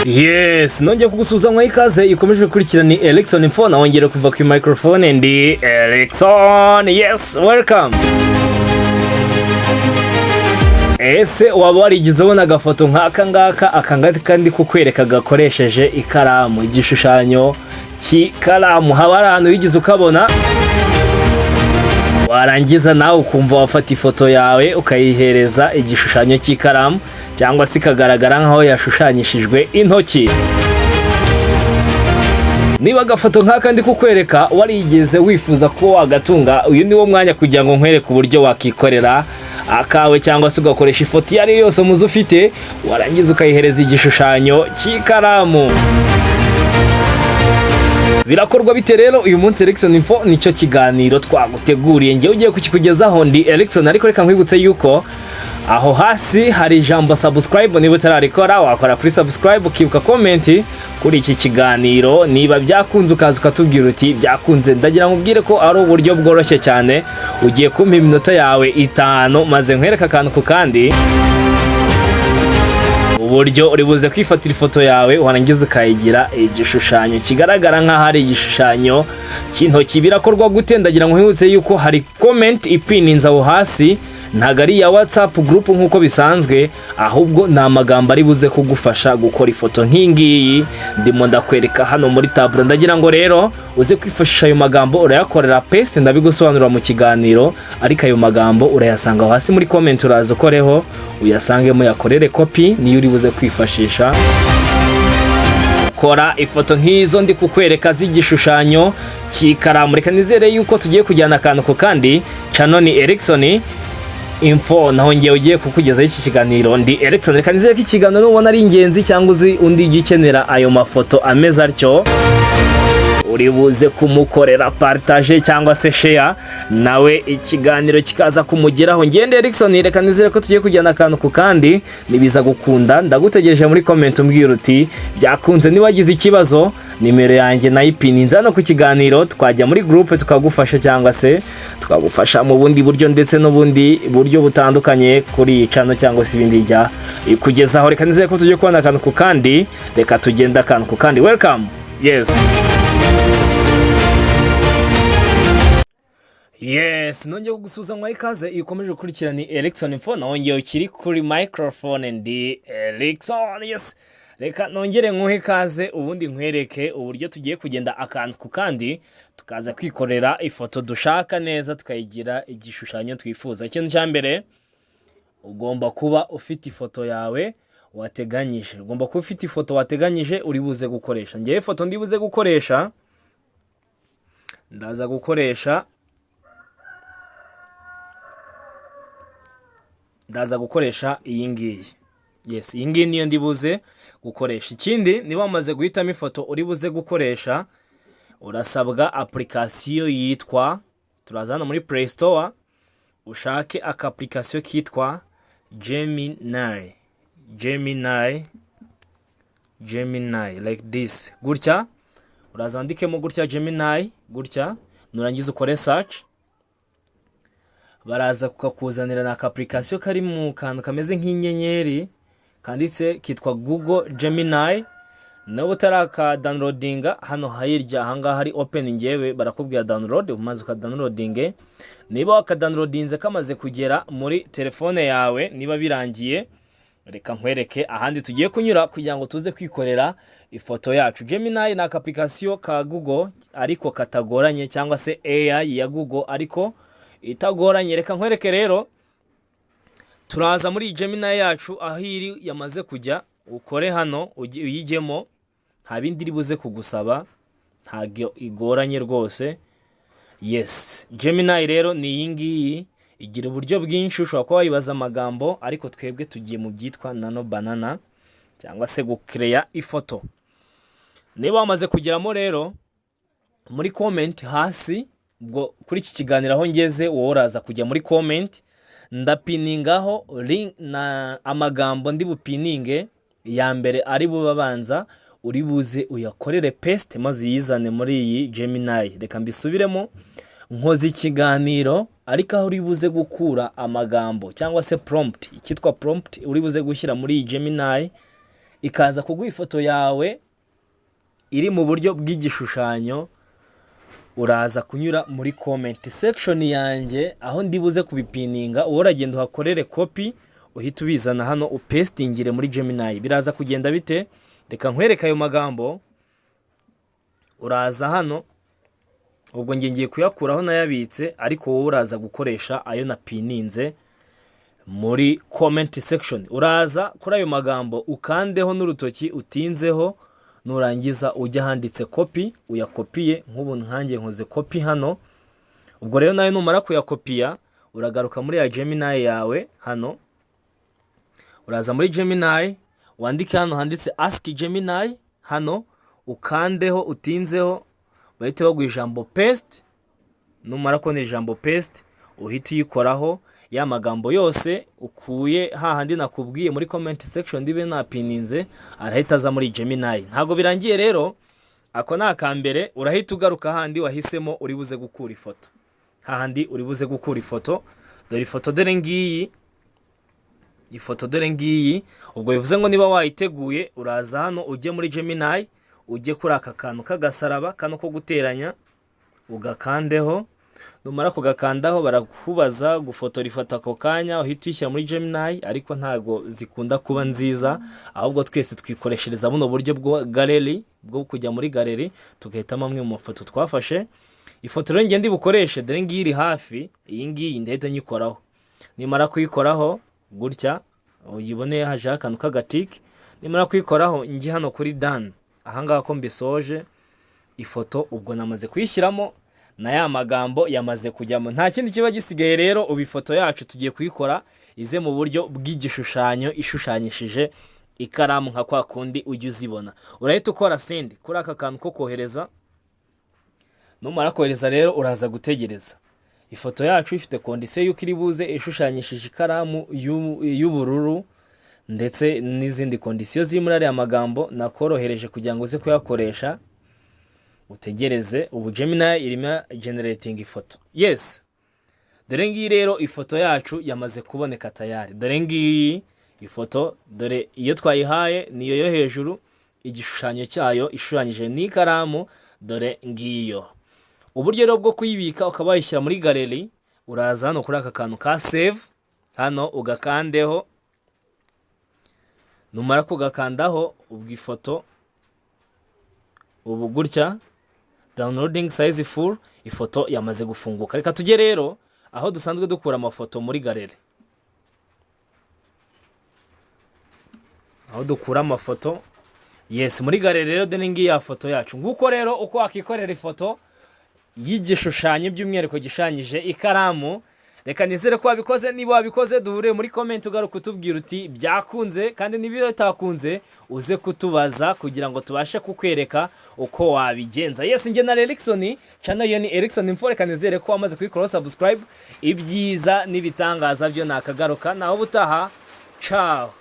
Yes, nongeye kugusuhuza mwa ikaze ikomeje gukurikira. Ni Erickson Info, wongere kuva ku microphone ndi Erickson. Yes, welcome. Ese waba warigize ubona agafoto nk'aka ngaka, aka ngaka ndi kukwereka gakoresheje ikaramu, igishushanyo cy'ikaramu? Haba hari ahantu wigeze ukabona, warangiza nawe ukumva wafata ifoto yawe ukayihereza igishushanyo cy'ikaramu, cyangwa se ikagaragara nk'aho yashushanyishijwe intoki? Niba agafoto nk'aka ndi kukwereka warigeze wifuza kuba wagatunga, uyu ni wo mwanya kugira ngo nkwereke uburyo wakikorera akawe, cyangwa se ugakoresha ifoto iyo ari yo yose muzo ufite, warangiza ukayihereza igishushanyo cy'ikaramu. Birakorwa bite rero? Uyu munsi Erickson Info nicyo kiganiro twaguteguriye. Ngewe ugiye kukikugezaho ndi Erickson, ariko reka nkwibutse yuko aho hasi hari ijambo subscribe. Niba utararikora, wakora kuri subscribe, ukibuka comment kuri iki kiganiro. Niba byakunze, ukaza ukatubwira uti byakunze. Ndagira ngo ubwire ko ari uburyo bworoshye cyane. Ugiye kumpa iminota yawe 5 maze nkwereke akantu ku kandi uburyo uri buze kwifatira ifoto yawe, warangiza ukayigira igishushanyo kigaragara nk'aho ari igishushanyo cy'intoki. Birakorwa gute? Ndagira ngo nkwibutse yuko hari comment ipininze aho hasi. Ntabwo ari iya WhatsApp group nk'uko bisanzwe, ahubwo ni amagambo ari buze kugufasha gukora ifoto nk'iyi ngiyi ndimo ndakwereka hano muri tableau. Ndagira ngo rero uze kwifashisha ayo magambo, urayakorera paste, ndabigusobanurira mu kiganiro, ariko ayo magambo urayasanga aho hasi muri comment. Uraza ukoreho uyasangemo, yakorere copy, niyo uri buze kwifashisha kora ifoto nk'izo ndi kukwereka z'igishushanyo cy'ikaramu. Reka nizere yuko tugiye kujyana akantu ku kandi. Channel ni Erickson Info, naho ngewe ugiye kukugezaho iki kiganiro ndi Erickson. Reka nizere ko ikiganiro nubona ari ingenzi, cyangwa uzi undi ujya ukenera ayo mafoto ameze atyo, uri buze kumukorera partage cyangwa se share, nawe ikiganiro kikaza kumugeraho. Ngende Erickson, reka nizere ko tugiye kujyana akantu ku kandi. Nibiza gukunda, ndagutegereje muri comment umbwira uti byakunze. Niba wagize ikibazo, nimero yanjye nayipininze hano ku kiganiro, twajya muri groupe tukagufasha, cyangwa se tukagufasha mu bundi buryo ndetse n'ubundi buryo butandukanye kuri iyi channel cyangwa se ibindi bijya kugezaho. Reka nizere ko tugiye kubona akantu ku kandi. Reka tugende akantu ku kandi. Welcome. Yes, nongeye kugusuhuza mwa ikaze iyo ukomeje gukurikira. Ni Erickson Info, nongeye ukiri kuri microphone ndi Erickson. Yes, reka nongere nkuhe ikaze, ubundi nkwereke uburyo tugiye kugenda akantu ku kandi, tukaza kwikorera ifoto dushaka neza, tukayigira igishushanyo twifuza. Ikintu cya mbere, ugomba kuba ufite ifoto yawe wateganyije. Ugomba kuba ufite ifoto wateganyije uri buze gukoresha. Ngewe ifoto ndi buze gukoresha, ndaza gukoresha iyi ngiyi. Yes, iyi ngiyi niyo ndi buze gukoresha. Ikindi, niba wamaze guhitamo ifoto uri buze gukoresha, urasabwa application yitwa, turaza hano muri Play Store ushake aka application kitwa Gemini, Gemini, Gemini like this, gutya. Uraza wandikemo gutya Gemini gutya, nurangiza ukore search, baraza kukakuzanira. Ni aka application kari mu kantu kameze nk'inyenyeri kanditse kitwa Google Gemini. Niba utarakadownloadinga, hano hirya ahangaha hari open, ngewe barakubwira download, maze ukadownloadinge. Niba wakadownloadinze kamaze kugera muri telefone yawe, niba birangiye, reka nkwereke ahandi tugiye kunyura kugira ngo tuze kwikorera ifoto yacu. Gemini ni aka application ka Google ariko katagoranye, cyangwa se AI ya Google ariko itagoranye. Reka nkwereke rero. Turaza muri Gemini yacu aho iri yamaze kujya, ukore hano uyijyemo. Nta bindi iri buze kugusaba, ntabwo igoranye rwose. Yes, Gemini rero ni iyi ngiyi. Igira uburyo bwinshi, ushobora kuba wayibaza amagambo, ariko twebwe tugiye mu byitwa Nano Banana cyangwa se gukereya ifoto. Niba wamaze kugeramo rero, muri comment hasi, ubwo kuri iki kiganiro aho ngeze, wowe uraza kujya muri comment, ndapiningaho link na amagambo ndi bupininge ya mbere ari bube abanza, uri buze uyakorere paste maze uyizane muri iyi Gemini. Reka mbisubiremo. Nkoze ikiganiro, ariko aho uri buze gukura amagambo cyangwa se prompt, icyitwa prompt uri buze gushyira muri iyi Gemini. ikaza kuguha ifoto yawe iri mu buryo bw'igishushanyo. Uraza kunyura muri comment section yanjye aho ndibuze kubipininga, wowe uragenda uhakorere copy, uhita ubizana hano upastingire muri Gemini. Biraza kugenda bite? Reka nkwereke ayo magambo. Uraza hano, ubwo ngiye kuyakuraho nayabitse, ariko wowe uraza gukoresha ayo napininze muri comment section. Uraza kuri ayo magambo, ukandeho n'urutoki utinzeho, nurangiza ujya ahanditse copy, uyakopiye. Nk'ubu nkanjye nkoze copy hano. Ubwo rero nawe numara kuyakopiya, uragaruka muri ya Gemini yawe hano. Uraza muri Gemini, wandike hano handitse "Ask Gemini", hano ukandeho utinzeho, bahite baguha ijambo "paste". Numara kubona ijambo "paste", uhita uyikoraho, ya magambo yose ukuye hahandi nakubwiye muri comment section ndibe napininze arahita aza muri Gemini. Ntabwo birangiye rero, ako ni akambere. Urahita ugaruka handi wahisemo uri buze gukura ifoto, hahandi uri buze gukura ifoto. Dore ifoto, dore ngiyi ifoto, dore ngiyi. Ubwo bivuze ngo niba wayiteguye, uraza hano ujye muri Gemini, ujye kuri aka kantu k'agasaraba kano ko guteranya, ugakandeho. Numara kugakandaho, barakubaza gufotora ifoto ako kanya, uhita uyishyira muri Gemini, ariko ntabwo zikunda kuba nziza. Ahubwo twese twikoreshereza buno buryo bwa gallery, bwo kujya muri gallery tugahitamo amwe mu mafoto twafashe. Ifoto rero ngende bukoreshe, dore ngiyi iri hafi, iyi ngiyi ndahita nyikoraho. Nimara kuyikoraho gutya, uyibone hajeho akantu k'agatike. Nimara kuyikoraho, njye hano kuri "done" ahangaha ko mbisoje. Ifoto ubwo namaze kuyishyiramo na ya magambo yamaze kujyamo, nta kindi kiba gisigaye. Rero ubu ifoto yacu tugiye kuyikora ize mu buryo bw'igishushanyo ishushanyishije ikaramu nka kwa kundi ujya uzibona. Urahita ukora "send" kuri aka kantu ko kohereza. Numara kohereza rero, uraza gutegereza. Ifoto yacu ifite condition y'uko iri buze ishushanyishije ikaramu y'ubururu ndetse n'izindi condition ziri muri ariya magambo nakorohereje kugira ngo uze kuyakoresha. Utegereze, ubu Gemini irimo generating ifoto. Yes, dore ngiyi rero ifoto yacu yamaze kuboneka tayari. Dore ngiyi ifoto, dore iyo twayihaye niyo yo hejuru, igishushanyo cyayo ishushanyije n'ikaramu, dore ngiyo. Uburyo rero bwo kuyibika ukaba wayishyira muri gallery, uraza hano kuri aka kantu ka "save" hano, ugakandeho. Numara kugakandaho, ubwo ifoto ubu gutya, downloading size full, ifoto yamaze gufunguka. Reka tujye rero aho dusanzwe dukura amafoto muri gallery, aho dukura amafoto. Yes, muri gallery rero dore ngiyi ya foto yacu. Nguko rero uko wakikorera ifoto y'igishushanyo, by'umwihariko gishushanyije ikaramu. Reka nizere ko wabikoze. Niba wabikoze, duhure muri comment, ugaruka utubwira uti "Byakunze", kandi niba bitakunze uze kutubaza kugira ngo tubashe kukwereka uko wabigenza. Yes, njye na Erikson, channel yo ni Erikson Info. Reka nizere ko wamaze kuyikoraho subscribe. Ibyiza n'ibitangaza byo nakagaruka naho ubutaha. Ciao.